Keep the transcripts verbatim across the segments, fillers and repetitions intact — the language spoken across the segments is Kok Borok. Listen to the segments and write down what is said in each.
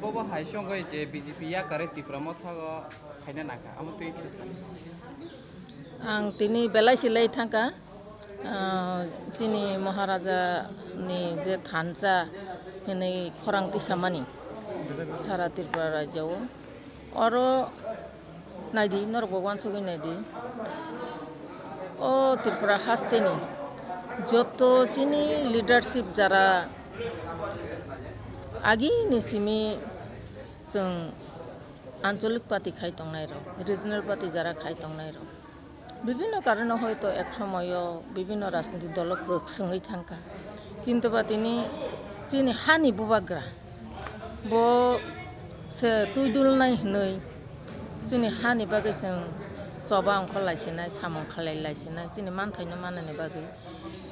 Bobo hai songwi je B J P yakarwi Tipra mothago phaina nangkha, amo twi khe sa. Ang tini belai silai thangkha, ah, chini Maharaja ni je thansa hinwi khorang tisamani sara Tripura rajyo o. Oro naidi, norokbo uansugwi naidi. O Tripura hasteni joto chini leadership jara agini simi chwng anchalik party khai tongnairok, regional party jara khai tongnairok, bibhinno karone hoito ek somoyo bibhinno rajnitik dolo kwchwngwi thangkha. Kintu ba tini chini hani bubagra, bo se twi dulnai hwnwi chini hani bagwi chwng choba ongkhor laisinai, samung khlai laisinai, chini manthaino manani bagwi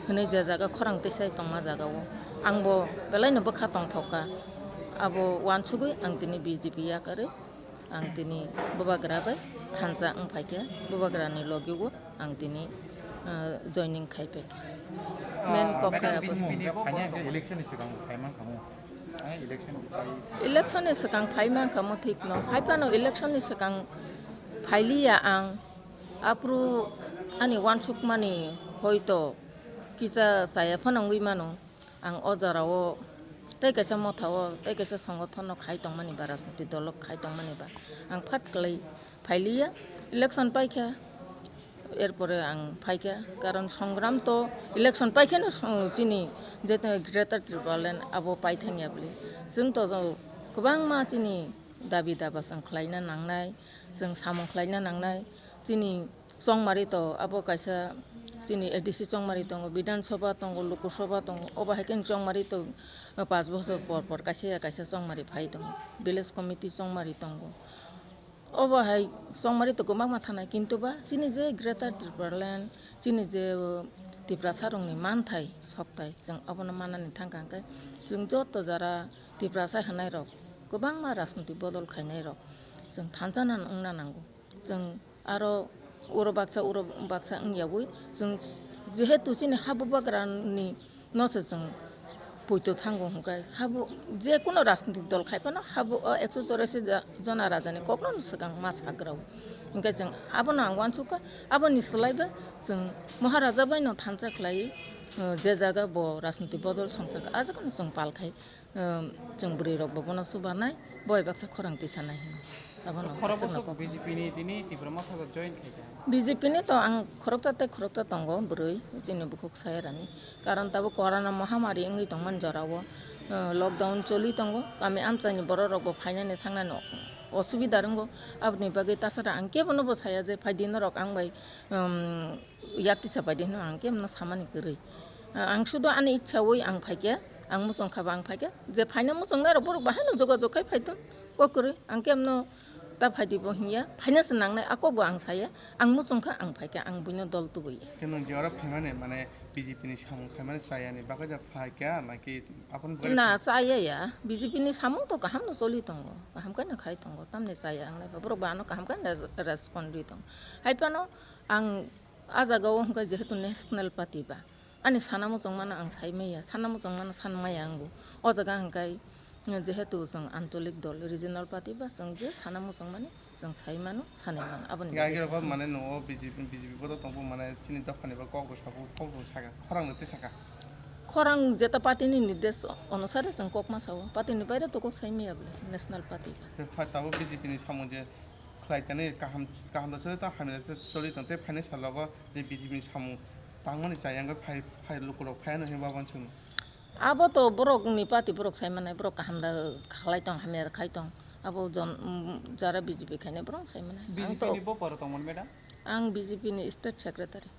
hwnwi je jaga khorang tisai tongma jagao angbo belaino bwkha tongthokka. Abo uansugwi ang tini B J P yakarwi ang tini bubagra bai thansa wng phaikha, bubagrani logio ang tini, ah, joining khai phaikha. Main kok khai abo se. Election ni swkang phai mankha mo. Election ni swkang phai mankha mo thik no. Hai phano election ni swkang phailiya ang. Aphuru ani uansukmani hoito kisa chaya phano wngwi mano. Ang o jorao tei kaisa mothao tei kaisa songothonno khai tongmani ba, rajniti dolo khai tongmani ba ang phat kwlai phailiya. Election paikha, erpore ang phaikha, karon songram to election paikheno chini je Greater Tipraland abo paithangya bwle. Chwng to kwbangma chini dabi daba chwng khlaina nangnai, chwng samung khlaina nangnai, chini chongmari to abo kaisa chini A D C chongmari tongo, Bidhan Sabha tongo, Lok Sabha tongo, obo hai khe chongmari to, uh, panch bochor por por kaisa ya kaisa chongmari phai tongo, village committee chongmari tongo. Obo hai chongmari to kwbangma thanai, kintu ba chini je Greater Tipraland, chini je, uh, Tiprasa rokni manthai soktai chwng abono manani thangkha hwnkhe chwng joto jara Tiprasa hwnai rok kwbangma rajniti bodol khainai rok chwng thansa wngna nango. Chwng aro oro baksa, oro baksa wngyawi, chwng jehetu chini ha bubagrani no se chwng poito thango hwnkhe, habo je kuno rajnitik dol khai phano habo o ekso chorasi ja-, jona rajani kokno swkang ma sagrao. Hwnkhe chwng abono ang uansukha, aboni swlaiba chwng Maharaja bai no thansa khlai, uh, je jaga bo rajnitik bodol songchakha, a jagano chwng pal khai. Ehm, chwng bwrwi rok bo bono chubanai, bo bai baksa khorang tisanai hino. Abono khorang aswkno bosok kok. B J P ni tini Tipra Motha join khai kha. B J P ni to ang khoroksa tei khoroksa tongo bwrwi, chini bukhuk sayarani. Karon tabuk corona mahamari wngwi tongmani jorao, eh, lockdown choli tongo, kami amchaini borok rok bo phainani thangnani osubida rwngo. Aboni bagwi tasara ang kebono bo saya je phaidi norok ang bai, ehm, yak tisa pai di hino ang kemno samani kwrwi. Ah, ang sudo ani ichha wi ang phaikha, ang muchung kha ba ang phaikha. Je phaina muchungnai rok borok bahaino jogajog khai phaiton, kok kwrwi. Ang kemno ta phaidi bo hinya, phaina se nangnai, a kok bo ang saya, ang muchung kha ang phaikha, ang buino dol tubui. Khe nwng je oro phaimani, mane, B J P ni samung khaimani chayani bagwi da phaikha, naki aboni bagwi? Na, chaya ya. B J P ni samung to kaham no choli tongo, kaham khe no khai tongo, tamni chaya ang nai ba borok ba ano kaham khe no res-, respond ri tongo. Hai phano ang A jaga o hwnkhe jehetu national party ba, ani sana muchungmano ang sai maya, sana muchungmano san maya ang bo. O jaga hwnkhe jehetu chwng ancholik dol, regional party ba, chwng je sana muchungmani chwng sai mano, sanwi mano, aboni bagwi Gagirok chwng mane no B J P, B J P bodo tongbo mane chini dophani bo kok rw sabo, kok rw saka, khorang rw tisaka. Khorang jeta party ni nirdesh onusare chwng kok ma sao, party ni baire to kok sai maya bole, national party ba. Tei pha tabuk B J P ni samung je khlai tani kaham, kaham da choli tong, hamya da choli tong, tei phainai salogo je B J P ni samung tangmani chaya wngwi phai, phai lukurok phaiya no hinwi wansukno. Abo to borok ni party borok sai manai, borok kaham da khlai tong, hamya da khai tong, abo jon, mm, jara B J P khainai borok sai manai. Ang to B J P ni boparo tongmani madam? Ang B J P ni state secretary.